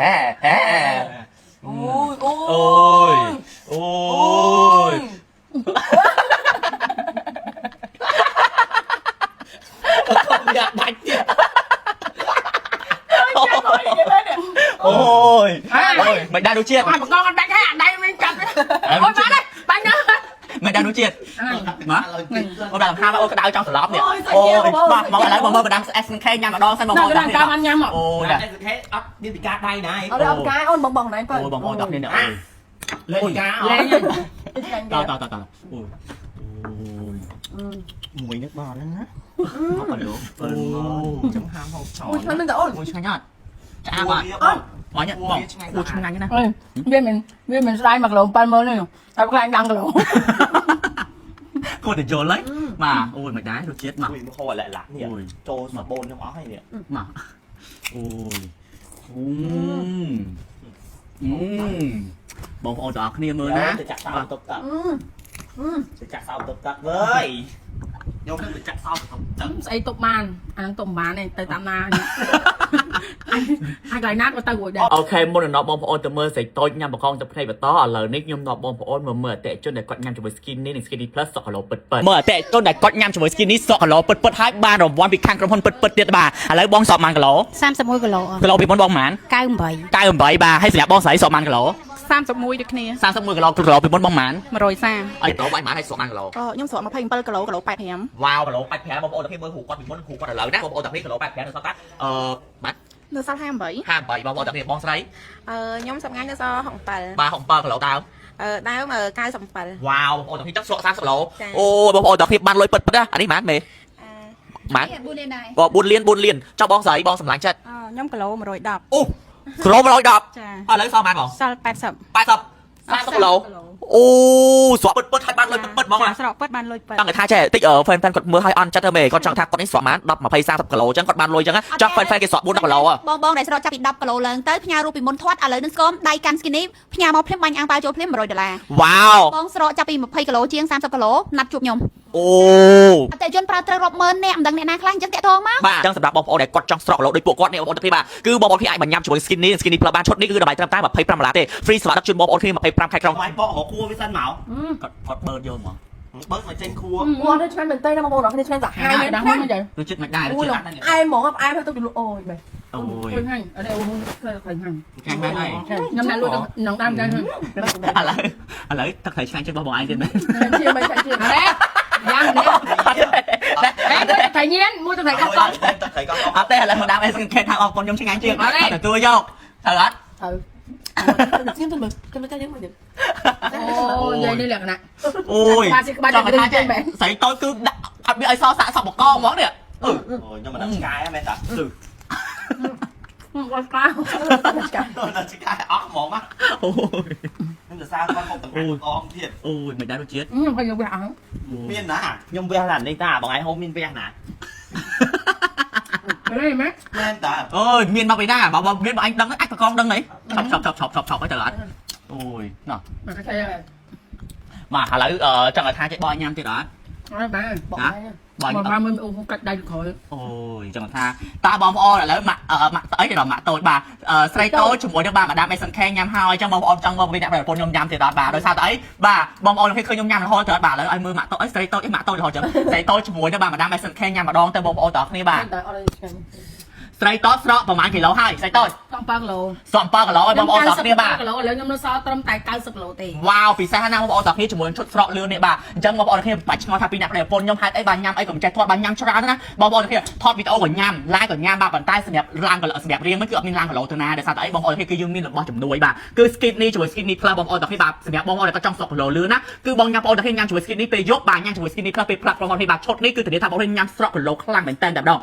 ហែហែ អូយអូ អូយអូយ យ៉ាដាច់ទៀត អូយអូយមិនដែររសជាតិ អាបកងអត់ដាច់ហើយអាដៃមិនកាត់អូយបានហើយបាញ់ណា មិនដែររសជាតិមកអូដល់ហាអូក្តៅចង់ស្លាប់នេះអូយបាទមកឥឡូវមកមើលបណ្ដាំ SNK ញ៉ាំម្ដងសិនបងប្អូន ដល់តាមបានញ៉ាំ អូយ តែសុខេអត់មានពិការដៃណា អត់អត់កាយអូនបងបងណៃបើ អូយបងប្អូនដល់គ្នានេះអូយ លេងការ លេង តតតតអូយអូយ មួយនឹកបងហ្នឹងណា មកបលូអូ ចឹងហាមហូបចោល អូយឆ្ងាញ់មែនតើអូន អូយឆ្ងាញ់អត់ឆ្អាបអត់បងញ៉ាំបងគូឆ្ងាញ់ណាស់ អើយវាមិនស្ដាយ1គីឡូ70000នេះតែខ្លាញ់10គីឡូ គួរតែយល់ហើយបាទអូយមិនដែររសជាតិមក អូយមកហូបអាឡែឡាក់នេះចូលសបូនខ្ញុំអស់ហើយនេះ មកអូយអូបងប្អូនទាំងអស់គ្នាមើលណា ទៅចាក់សោតុបទឹកទៅចាក់សោតុបទឹកវើយខ្ញុំនឹងទៅចាក់សោតុបទឹក ស្អីតុបបានអានឹងតុបមិនបានទេទៅតាមណាហើយកន្លែងណាក៏ទៅរួចដែរ អូខេមុននឹងនាំបងប្អូនទៅមើលស្រីតូចញ៉ាំបកងទៅភ្នែកបន្តឥឡូវនេះខ្ញុំនាំបងប្អូនមកមើលអតិថិជនដែលគាត់ញ៉ាំជាមួយ Skinny និង Skinny Plus សក់គីឡូពិតពិតមើលអតិថិជនដែលគាត់ញ៉ាំជាមួយ Skinny សក់គីឡូពិតពិតហើយបានរង្វាន់ពីខាងក្រុមហ៊ុនពិតពិតទៀតបាទឥឡូវបងសក់ប៉ុន្មានគីឡូ 31គីឡូ គីឡូពីមុនបងប៉ុន្មាន 98 98បាទហើយសម្រាប់បងស្រីសក់ប៉ុន្មានគីឡូ 31ដូចគ្នា 31គីឡូគីឡូពីមុនបងប៉ុន្មាន 130 អីគីឡូបាញ់ប៉ុន្មានហើយសក់ប៉ុន្មានគីឡូ អូខ្ញុំស្រក27គីឡូគីឡូ85 វ៉ាវគីឡូ85បងប្អូនទាំងគ្នាមើលរូបគាត់ពីមុនរូបគាត់ឥឡូវណាបងប្អូនទាំងគ្នាគីឡូ85នៅសល់តាអឺបាទ នៅសល់58 58បងប្អូនទាំងគ្នាបងស្រី អឺខ្ញុំសប្ងាយនៅសល់67 បាទ67គីឡូដើម អឺដើម97 វ៉ាវបងប្អូនទាំងគ្នាចឹងស្រក30គីឡូ ចា អូបងប្អូនទាំងគ្នាបានលុយពិតពិតណាអានេះម៉ានមេម៉ាន 4លានដែរ បង4លាន4លានចុះបងស្រីបងសម្លាញ់ចិត្ត អឺខ្ញុំគីឡូ110 អូគីឡូ110 ចា ឥឡូវសល់ម៉ានបង សល់80 80 30គីឡូអូស្រកពិតពិតហើយបានលុយពិតពិតហ្មងណា ស្រកពិតបានលុយពិត តាំងតែថាចេះតិច fan fan គាត់មើលឲ្យអន់ចិត្តទៅមេគាត់ចង់ថាគាត់នេះស្រកម៉ាន10 20 30គីឡូចឹងគាត់បានលុយចឹងចង់ fan fan គេស្រក4 10គីឡូ បងបងដែលស្រកចាប់ពី10គីឡូឡើងទៅផ្ញើរូបពីមុនធាត់ឥឡូវនឹងស្គមដៃកាន់ skinny ផ្ញើមកភ្លាមបាញ់អាំងប៉ាវចូលភ្លាម100ដុល្លារ វ៉ាវ បងស្រកចាប់ពី20គីឡូជាង30គីឡូណាត់ជួបខ្ញុំ អូ អតិថិជនប្រើត្រូវរាប់ម៉ឺននាក់មិនដឹងអ្នកណាខ្លះអញ្ចឹងតាក់ទងមក បាទអញ្ចឹងសម្រាប់បងប្អូនដែលគាត់ចង់ស្រកគីឡូដូចពួកគាត់នេះបងប្អូនទាំងគ្នាបាទគឺបងប្អូនគ្នាអាចមកញ៉ាំជាមួយ Skinny និង Skinny Plus បានឈុតនេះគឺតម្លៃត្រឹមតែ25ដុល្លារទេ free សម្រាប់ដឹកជូនបងប្អូនគ្នា25ខែក្រុង បាយបករកគួរវាសិនមក គាត់គាត់បឺតយកហ្មង បើមកចេញគួរ អូនឆ្ងាញ់មែនតើបងប្អូនគ្នាឆ្ងាញ់សាហាវមែន ដាក់មកមិនចឹង រសជាតិមិនដែររស អូយ ជាតិ អែមហ្មងអែមទៅទៅអូយបែ អូយ ឃើញហើយអត់ទេអូឃើញហើយ ឆ្ងាញ់មែនហើយ ខ្ញុំដាក់លួចក្នុងដើមចឹង ឥឡូវឥឡូវទឹកត្រីឆ្ងាញ់ជាងរបស់បងឯងទៀតមែន ជាមិនជា អរេយ៉ាងនេះអេមួយទឹកត្រីញៀនមួយទឹកត្រីកោះកុង ទឹកត្រីកោះ អត់ទេឥឡូវមកដើម SNK ថាអរគុណខ្ញុំឆ្ងាញ់ជាងទទួលយកត្រូវអត់ ទៅខ្ញុំទៅមើលទៅមើលតែយើងមើល អូយាយនេះលក្ខណៈ អូយ បាទស៊ីក្បាច់ ចង់ថាចេះស្រីតូចគឺដាក់អត់មានឲ្យសល់សាក់សពបកងហ្មងនេះអឺ អូខ្ញុំមិនដឹងឆ្កែមែនតា អត់ស្គាល់ ឆ្កា ដល់ឆ្កែអស់ហ្មងណា អូយ ខ្ញុំសរសើរគាត់ហូបទាំងអងទៀត អូយមិនដែររសជាតិ ខ្ញុំឃើញវាអស់ មានណាខ្ញុំវះឡានេះតាបងឯងហូបមានវះណា នេះមែន មែនតា អូយមានមកពីណាបើបើមានបើអញដឹងអាចបកងដឹងហីឆប់ឆប់ឆប់ឆប់ឆប់ឆប់ឲ្យទៅអត់អូយណោះ មកគេ មកឥឡូវចង់ឲ្យថាចេះបោះញ៉ាំទៀតអត់ អត់បាន បង បង បងបានមើលអូកាច់ដៃក្រោយ អូយចង់ថាតើបងប្អូនឥឡូវម៉ាក់ម៉ាក់ស្អីគេដល់ម៉ាក់តូចបាទស្រីតូចជាមួយនឹងបាទម៉ាដាមអេសង្ខេញ៉ាំហើយចឹងបងប្អូនចង់មកវិញអ្នកប្រពន្ធខ្ញុំញ៉ាំទៀតអត់បាទដោយសារតែអីបាទបងប្អូនគេឃើញខ្ញុំញ៉ាំរហូតទៅអត់បាទឥឡូវឲ្យមើលម៉ាក់តូចអីស្រីតូចអីម៉ាក់តូចរហូតចឹងស្រីតូចជាមួយនឹងបាទម៉ាដាមអេសង្ខេញ៉ាំម្ដងទៅបងប្អូនទាំងអស់គ្នាបាទ តែអត់ឆ្ងាញ់ ស្រីតូចស្រកប្រហែលគីឡូហើយស្រីតូច ចង់7គីឡូ ស្រក7គីឡូឲ្យបងប្អូនទាំងអស់គ្នាបាទ គីឡូឥឡូវខ្ញុំនៅសល់ត្រឹមតែ90គីឡូទេ វ៉ាវពិសេសណាស់បងប្អូនទាំងគ្នាជាមួយនឹងឈុតស្រកលឿននេះបាទអញ្ចឹងបងប្អូនទាំងគ្នាបាច់ឆ្ងល់ថាពីអ្នកប្តីប្រពន្ធខ្ញុំហេតុអីបាទញ៉ាំអីក៏មិនចេះថតបាទញ៉ាំច្រើនណាបងប្អូនទាំងគ្នាថតវីដេអូក៏ញ៉ាំ live ក៏ញ៉ាំបាទប៉ុន្តែសម្រាប់ឡើងគីឡូសម្រាប់រៀងវិញគឺអត់មានឡើងគីឡូទៅណាដោយសារតែអីបងប្អូនទាំងគ្នាគឺយើងមានរបស់ជំនួយបាទគឺ Skinny ជាមួយ Skinny Plus បងប្អូនទាំងគ្នាបាទសម្រាប់បងប្អូនដែលគាត់ចង់ស្រកគីឡូលឿនណាគឺបងញ៉ាំបងប្អូនទាំងគ្នាញ៉ាំជាមួយ Skinny ពេលយប់បាទញ៉ាំជាមួយ Skinny Plus ពេលព្រឹកបងប្អូនទាំងគ្នាបាទឈុតនេះគឺធានាថាបងប្អូនញ៉ាំស្រកគីឡូខ្លាំងមែនតើតែម្ដង